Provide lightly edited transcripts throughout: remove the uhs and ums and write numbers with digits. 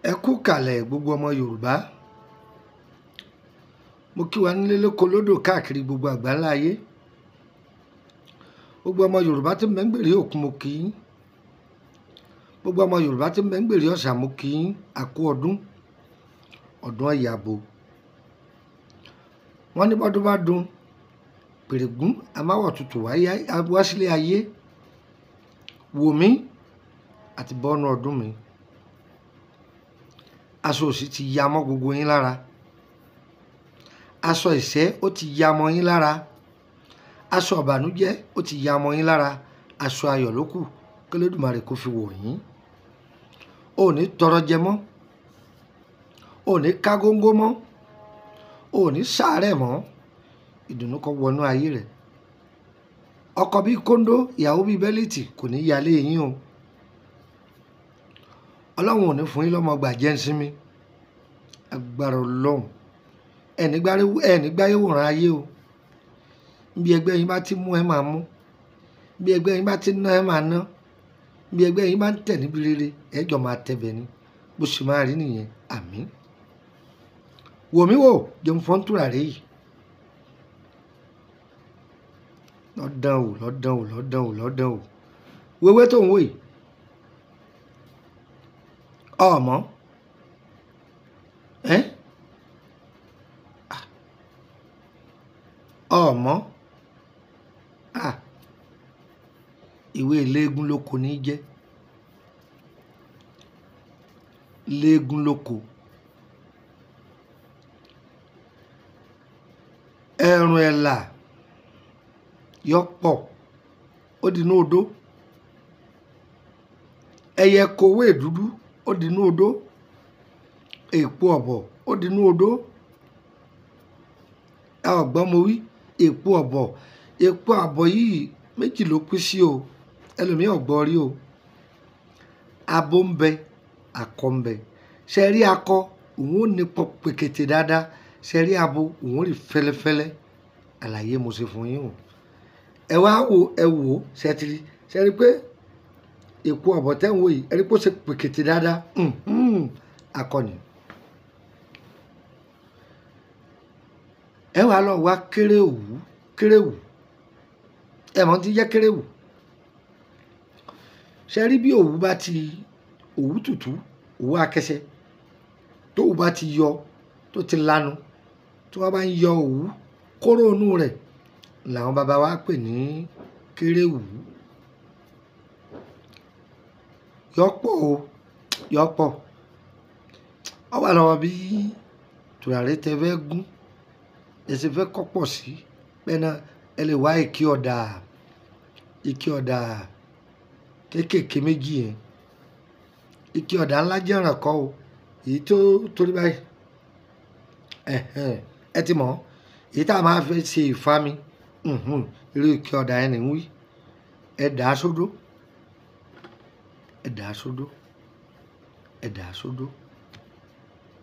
Ẹ kú kàlẹ̀ gbogbo ọmọ Yorùbá. Mo kí wa nílé lóko lódò káàkiri gbogbo àgbáńlá ayé. Gbogbo ọmọ Yorùbá tí ń bẹ ń gbèrè òkun mo kí yín. Gbogbo ọmọ Yorùbá tí ń bẹ ń gbèrè ọ̀sà mo kí yín. Àkú ọdún, ọdún ọ̀yàbò. Wọ́n ní bọ́dún bá dun, pèrègún amáwọ̀ tutù wá sílé ayé. Wò mí àti bọ́nú ọdún mi. Aṣọ òṣì ti ya mọ́ gbogbo yín lára. Aṣọ ìṣẹ́ ó ti ya mọ́ yín lára. Aṣọ ìbànújẹ́ ó ti ya mọ́ yín lára. Aṣọ ayọ̀ ló kù k'Olódùmarè kó fi wọ̀ yín. O ò ní tọrọ jẹ mọ́. O ò ní ká góńgó mọ́. O ò ní ṣàárẹ̀ mọ́. Ìdùnnú kó wọnú ayé rẹ̀. Ọkọ bí kóńdó, ìyàwó bí bẹ́líìtì kò ní yálé yín o. Ọlọ́run ò ní fún yín lọ́mọ gbà jẹ́ ń sinmi. Agbára Ọlọ́run. Ẹni gbáyé wòran ayé o. Bí ẹgbẹ́ yín bá ti mú ẹ máa mú. Bí ẹgbẹ́ yín bá ti ná ẹ máa ná. Bí ẹgbẹ́ yín bá ń tẹ̀ níbi rere, ẹ jọ máa tẹ̀bẹ̀ ni. Bó ṣe máa rí nìyẹn. Àmín. Wò mí wò, jẹun fọ́n tùràrí yìí. Lọ́dàn o, lọ́dàn o, lọ́dàn o, lọ́dàn o. Wewé tó ń wò yìí. Ọmọ. Ẹ́? Ọmọ. À. Ìwé léegun lóko ní jẹ́. Léegun lóko. Ẹ̀rùn ẹ̀là yọ pọ̀, ó di inú odó. Ẹyẹ kowé dúdú, ó di inú odó. Èpo ọ̀bọ̀, ó di inú odó. Ẹ ò gbọ́ mo wí, èpo ọ̀bọ̀. Èpo àbọ̀ yìí méjì ló pín sí o. Ẹlòmíì ò gbọ́ rí o. Abo ń bẹ, akọ ń bẹ. Ṣé rí akọ, òun ò ní pọ̀ pèkètè dáadáa. Ṣé rí abo, òun ò rí fẹ́lẹ́fẹ́lẹ́. Àlàyé mo ṣe fún yín o. Ẹ wá wo, ẹ wò, ṣé ti rí? Ṣé rí pé èpo ọ̀bọ̀ tẹ́ ń wò yìí, ẹ rí pé ó ṣe pèkètè dáadáa. Akọ ni. Ẹ wá lọ wá kéré òwú, kéré òwú. Ẹ mọ̀ tí ń jẹ́ kéré òwú. Ṣé rí bí òwú bá ti, òwú tútù, òwú akẹsẹ̀, tó òwú bá ti yọ, tó ti lanu, tí wọ́n bá ń yọ òwú, kóró inú rẹ̀ làwọn baba wa pè ní kéré òwú. Yọ pọ̀ o, yọ pọ̀. Ó wà lọ́wọ́ bí tùràrí tẹ fẹ́ gún, ẹ sì fẹ́ kó pọ̀ sí. Bẹ́ẹ̀ náà ẹ lè wá ike ọ̀dà kéékèèké méjì yẹn. Ike ọ̀dà ńlá jẹ́ ìrànkọ́ o. Èyí tó torí báyìí. Ẹ̀hẹn, ẹ ti mọ̀. Èyí tí a máa fẹ́ ṣe ìfami. Irú ike ọ̀dà yẹn ni ń wí. Ẹ dà á sódó. Ẹ dà á sódó. Ẹ dà á sódó.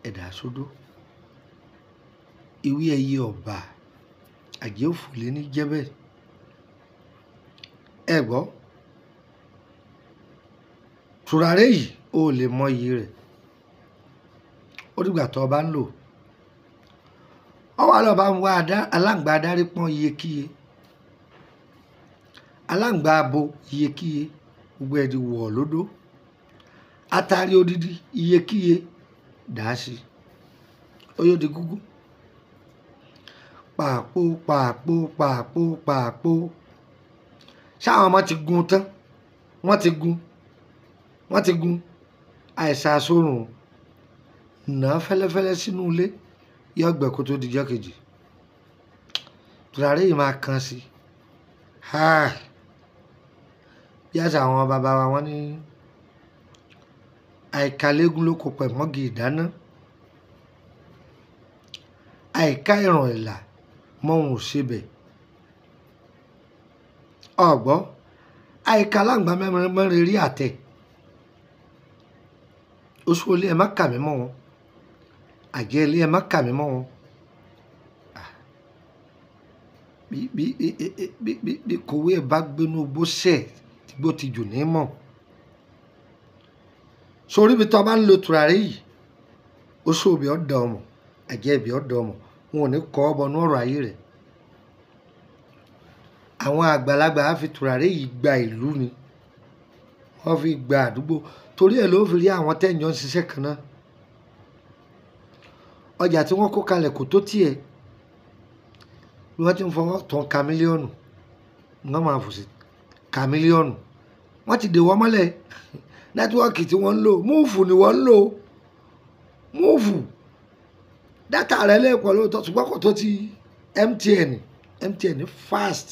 Ẹ dà á sódó. Ewé ẹyẹ ọ̀bà, àjẹ́ òfòlé ní jẹ́bẹ̀. Ẹ gbọ́. Tùràrí yìí o lè mọ iye rẹ̀. Ó dìgbà tó o bá ń lò. Ó wá lọ bá ń wá aláǹgbá adarí pọ́n iyekíye. Aláǹgbá abo iyekíye. Gbogbo ẹ di wọ̀ lódó. Atari odidi iyekíye dà á sí. Ó yóò di gúgú. Pàpó, pàpó, pàpó, pàpó. Ṣé àwọn ọmọ ti gun tán? Wọ́n ti gun. Wọ́n ti gun. Àìsàn asorun. Nà fẹ́lẹ́fẹ́lẹ́ sínú ilé. Yọ gbẹ kó tó di ọjọ́ kejì. Tùràrí yìí máa kan sí. Ha! Bí àṣà àwọn baba wa wọ́n ní àìká léegun ló kó pẹ̀ mọ́gi ìdáná. Àìká ìràn ẹ̀là mọ́ òun ò ṣe bẹ̀. Ọ̀gbọ́, àìká aláǹgbá mẹ́rin rí àtẹ. Oṣù olé ẹ má kà mí mọ́ wọn. Àjẹ́ ilé ẹ má kà mí mọ́ wọn. Bí kòwé ẹ bá gbénú gbó sẹ̀ tí gbó ti jù ní mọ̀. Sórí bí tó bá ń lo tùràrí yìí, Oṣù òbí ọ̀dọ̀ ọmọ, àjẹ́ ìbí ọ̀dọ̀ ọmọ, wọn ò ní kọ́ ọ bọnú ọ̀rọ̀ ayé rẹ̀. Àwọn àgbàlagbà á fi tùràrí yìí gba ìlú ni, wọ́n fi gba àdúgbò. Torí ẹ̀ ló fi rí àwọn tẹ́yàn ń ṣiṣẹ́ kan náà. Ọjà tí wọ́n kó kalẹ̀ kò tó tiẹ̀, bí wọ́n ti ń fọwọ́ tán ka mílíọ̀nù, wọ́n máa fòsì ka mílíọ̀nù. Wọ́n ti dè wọ́n mọ́lẹ̀. Nẹ́tíwọ́ọ̀kì tí wọ́n ń lò, múùfù ni wọ́n ń lò, múùfù. Dátà rẹ̀ lẹ́ẹ̀pọ̀ lóòótọ́, ṣùgbọ́n kò tó ti MTN. MTN fast,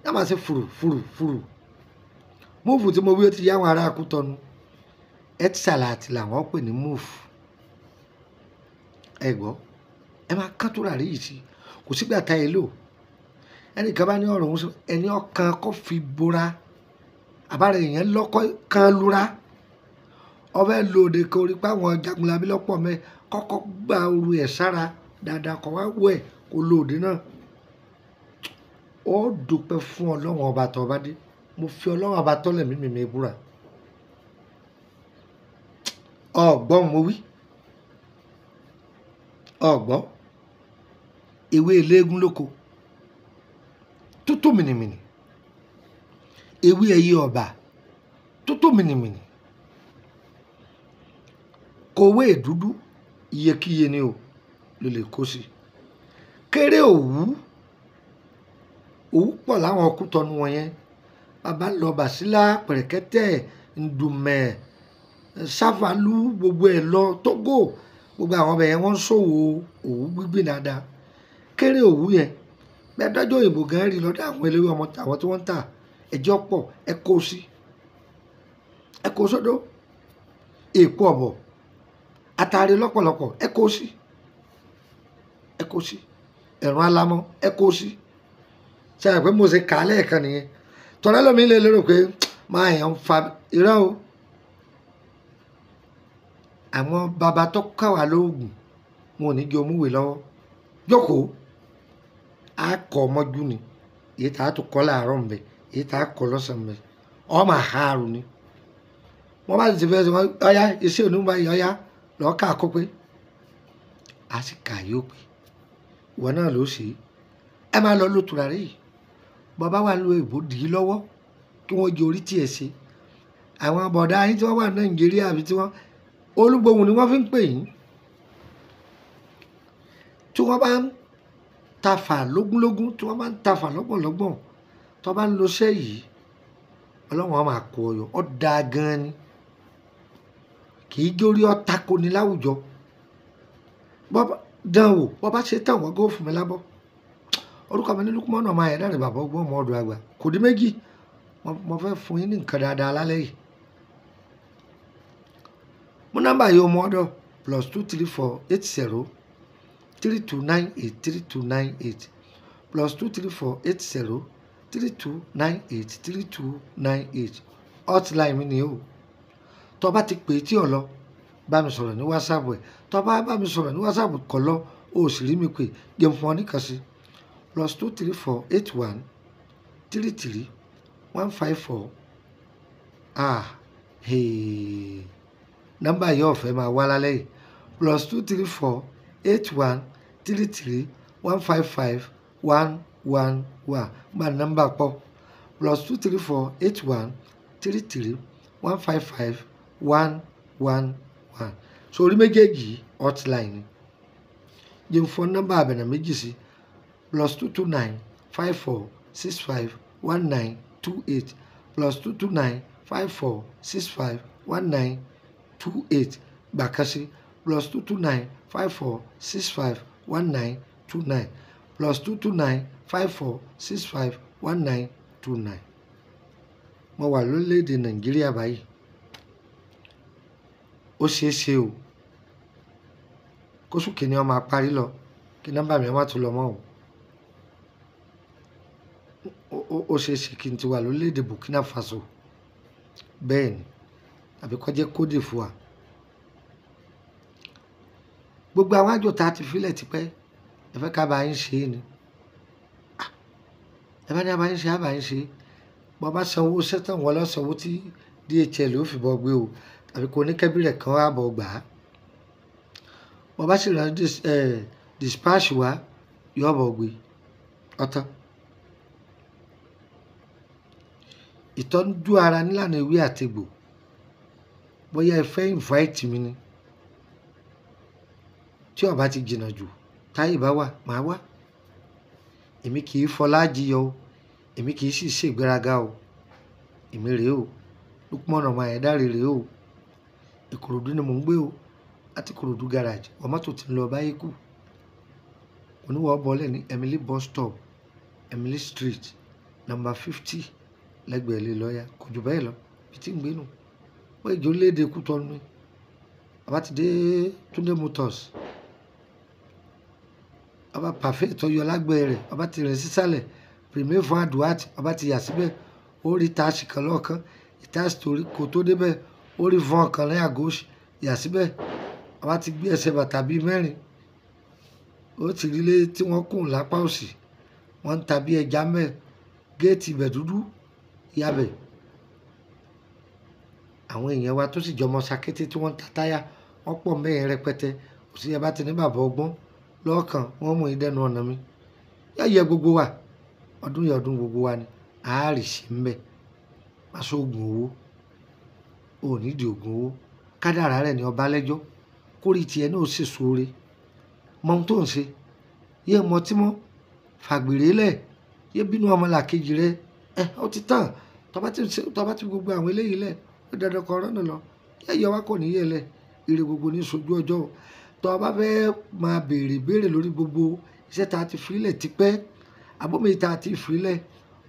yá máa ṣe fùrù fùrù fùrù. Múùfù tí mo wí ó ti yá àwọn ará Kútọ́nù. Etisalat làwọn pè ní múùfù. Ẹ gbọ́, ẹ máa kán tùràrí yìí sí, kò sígbà tá ẹ lò. Ẹnìkan bá ní ọ̀rọ̀ òun sọ, ẹni ọkàn kò fi bora, àbára èèyàn lọ́kọ́ kan lura. Ọbẹ̀ lòdì kan orí pé àwọn jagunlabi lọ́pọ̀ mẹ́ kọ́kọ́ gba oru ẹ̀ sára dáadáa kọ́ wá wẹ̀ kó lòdì náà. Ó dúpẹ́ fún Ọlọ́run ọba tó bá dé. Mo fi Ọlọ́run ọba tọ́lẹ̀ mímì mi búra. Ọ̀gbọ́n mo wí. Ọ̀gbọ́n. Ewé eléégún lóko. Tútù mìnìmìnì. Ewé ẹyẹ ọba. Tútù mìnìmìnì. Kòwé dúdú iyekíye ni o ló lè kó sí. Kéré òwú. Òwú pọ̀ láwọn Kútọ́nù wọn yẹn. Bàbá lọ Bàsílà, Pẹ̀rẹ̀kẹ́tẹ̀, Ndùmẹ̀, Sáfàlú, gbogbo ẹ̀ lọ Tógò. Gbogbo àwọn ọbẹ̀ yẹn wọ́n ń ṣòwò òwú gbígbìn dáadáa. Kéré òwú yẹn. Bẹ́ẹ̀ dọ́jọ́ òyìnbó gan rí lọ́dọ̀ àwọn eléwé ọmọ àwọn tí wọ́n ń tà. Ẹ̀jẹ̀ pọ̀, ẹ kó sí. Ẹ kó sódò. Èpo ọ̀bọ̀. Atare lọ́pọ̀lọpọ̀, ẹ kó sí. Ẹ kó sí. Ẹ̀rùn alámọ̀, ẹ kó sí. Ṣé àpé mo ṣe kà á lẹ́ẹ̀kan nìyẹn? Tọ́lá lómi lè lérò pé máa yàn ń fa irọ́ o. Àwọn baba tó kà wá lóògùn, wọn ò ní jẹ omúwe lọ́wọ́. Jókòó, á kọ́ ọmọjú ni. Èyí tá a tún kọ́ láàárọ̀ ńbẹ, èyí tá a kọ́ lọ́sàn-án ńbẹ. Ọ máa há àrùn ni. Wọ́n bá ti fẹ́ sọ, ọ̀yá, iṣẹ́ onímọ̀ báyìí, ọ̀yá, lọ́ọ́ kà á kó pé. A sì kà yóò pé. Ìwọ náà ló ṣe é. Ẹ máa lọ lo tùràrí yìí. Bàbá wa lo èbó dì í lọ́wọ́ kí wọ́n jẹ orí tiẹ̀ ṣe. Àwọn bọ̀dá yín tí wọ́n wà ní Nàìjíríà àbí tí wọ́n Olúgbòhùn ni wọ́n fi ń pè yín. Tí wọ́n bá ń tafà lógúnlógún, tí wọ́n bá ń tafà lọ́gbọ̀nlọ́gbọ̀n, tí wọ́n bá ń lo iṣẹ́ yìí, Ọlọ́run á máa kó ọ yọ. Ó dáa gan ni. Kì í jórí ó tako ni láwùjọ. Bọ́bá dán wò, bọ́bá ṣe tán wọ́n gó fún mi lábọ́. Orúkọ mi ní Lukman ọmọ Ayédáre bàbá ọgbọ́n ọmọ ọdọ̀ àgbà. Kò dí méjì. Mo fẹ́ fún yín ní nǹkan dáadáa lálẹ́ yìí. Mú nọ́mbà yìí ọmọ ọdọ̀ +234 80 3298 3298 +234 80 3298 3298. Hotline mi ni o. Tó bá ti pè tí ò lọ, bá mi sọ̀rọ̀ ní WhatsApp ẹ̀. Tó bá bá mi sọ̀rọ̀ ní WhatsApp kò lọ, o sì rí mi pé jẹ́ n fún ọ nìkan sí. +234 81 33 154. Ah, hey. Nọ́mbà yìí ọ̀fẹ́ máa wá lálẹ́ yìí. +234 81 33 155 111. Gba nọ́mbà pọ̀. +234 81 33 155 111. So orí méjèèjì hotline ni. Jẹ́ n fún nọ́mbà àbẹ̀nà méjì sí. +229 54 65 19 28 +229 54 65 19 28. Gbà kan sí. +229 54 65 19 29 +229 54 65 19 29. Mo wà lórílẹ̀‐èdè Nàìjíríà báyìí. Ó ṣeé ṣe o. Kóṣù kìíní ó máa parí lọ, kí nọ́mbà mi ó má tún lọ mọ́ o. Ó ṣeé ṣe kí n ti wà lórílẹ̀‐èdè Burkina Faso. Bẹ́ẹ̀ ni, àbí kó jẹ́ Côte d'Ivoire. Gbogbo àwọn àjò tá a ti filẹ̀ tipẹ́, ẹ fẹ́ ká bá yín ṣe é ni. Ẹ bá ní a bá yín ṣe, a bá yín ṣe. Bọ́ bá sanwó sẹ́tàn wọ́n lọ sanwó tí DHL ó fi bọ́ gbé o, tàbí kó ní kẹ́bí rẹ̀ kan wá bọ̀ gbà á. Bọ́ bá sì rán dispatch wá, yóò bọ̀ gbé ọ̀tán. Ìtọ́jú ara nílànà ewé àtegbò, bóyá ẹ fẹ́ invite mi ni, tí ó bá ti jìnnà jù, táyè bá wà, màá wá. Èmi kì í fọlá jiyọ̀ o, èmi kì í sì ṣègbéraga o. Èmi rèé o, Lukman ọmọ Ayédáre rèé o. Ìkòròdú ni mò ń gbé o, láti Ìkòròdú garage, wọ mọ́tò tí ń lọ báyé kù. Oníwọ̀ bọ́lẹ̀ ní Emily bus stop, Emily Street, number 50, lẹ́gbẹ̀ẹ́ ilé lọ́yà. Kò jù bẹ́ẹ̀ lọ, bí tí ń gbé nù. Wọ́n ìjọ léde Kútọ́nù ni. Bàbá ti dé Túndé Motors. Bàbá Pàfẹ́ ìtọ́jú alágbẹ̀ẹ́ rẹ̀, bàbá ti rìn sísàlẹ̀, Premier fún Aduat, bàbá ti yà síbẹ̀, ó rí táàsì kan lọ́ọ̀kan, ìtáàsì torí kò tó débẹ̀, ó rí fún ọkàn ní àgọ́sì, yà síbẹ̀. Bàbá ti gbé ẹsẹ̀ bàtà bíi mẹ́rin, ó ti rí ilé tí wọ́n kùn lápá òsì, wọ́n ń ta bí ẹja mẹ́, géètì ibẹ̀ dúdú, yabẹ̀. Àwọn èèyàn wa tó sì jọmọ sakété tí wọ́n ń ta táyà, wọ́n pọ̀ mẹ́rin rẹpẹtẹ. Kò sí ẹ bá ti ní bàbá ọgbọ́n lọ́ọ̀kan, wọ́n mú ìdẹ́nu ọ̀nà mi. Yá yẹ gbogbo wa, ọdún yẹ ọdún gbogbo wa ni, a rì sí ń bẹ. Má sọ ògùn owó, ò ní di ògùn owó. Kádàrá rẹ̀ ni ọba lẹ́jọ́, kórìí tiẹ̀ náà ó sì soore. Mọ ohun tó ń ṣe, yé mọ tí mọ́, fàgbèrè lẹ̀, yé bínú ọmọlàkejì rẹ. Ó ti tàn. Tọ́ bá ti ṣe, tọ́ bá ti gbogbo àwọn eléyìí lẹ̀, ó dandan kọ ọ̀rọ̀ náà lọ. Yé yẹ wá kò ní yẹ lẹ̀. Ire gbogbo ní sojú ọjọ́ o. Tọ́ bá fẹ́ máa béèrè béèrè lórí gbogbo iṣẹ́ ta ti fi lẹ̀ tipẹ́, àbọ̀mí ta ti fi lẹ̀,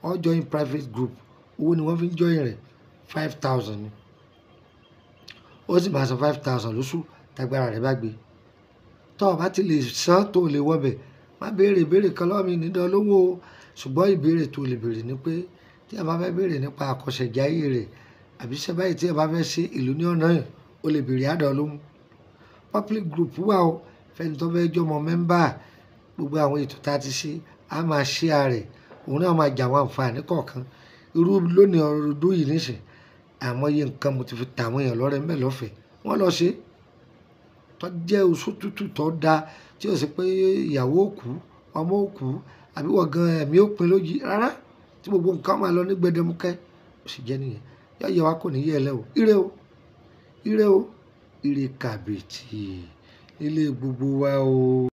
ó join private group. Owó ni wọ́n fi ń join rẹ̀, 5,000 ni. Ó sì máa san 5,000 lóṣù tágbára rẹ̀ bá gbé. Tọ́ bá ti lè san tó lè wọ bẹ̀, má béèrè béèrè kan lọ́wọ́ mi ní dán lówó o. Ṣùgbọ́n ìbéèrè tó lè béèrè ni pé tí ẹ bá fẹ́ béèrè nípa àkọsẹ̀jayé rẹ̀ àbí iṣẹ́ báyìí tí ẹ bá fẹ́ ṣe ìlú ní ọ̀nà yẹn, o lè béèrè àdán lóhùn. Public group wà o, fẹ́ni tó fẹ́ jọmọ member, gbogbo àwọn ètò ta ti ṣe, a máa share rẹ̀, òun náà máa jà àwọn àǹfààní kọ̀ọ̀kan. Irú lónìí ọdún yìí nísìnyí, àmọye nǹkan mo ti fi tà àwọn èèyàn lọ́rẹ ńbẹ̀ lọ́fẹ̀ẹ́. Wọ́n lọ ṣe. Tó jẹ́ oṣù tútù tó da tí ó sì pé ìyàwó ó kú, ọmọ ó kú, àbí wọ́n gan ẹ̀mí ó pin lójijì. Rárá, tí gbogbo nǹkan máa lọ ní gbẹdẹmukẹ́, ó sì jẹ́ níyẹn. Yá yẹ wá kò ní yẹ lẹ́ o. Ire o, ire o, ire kàbìtì nílé gbogbo wa o.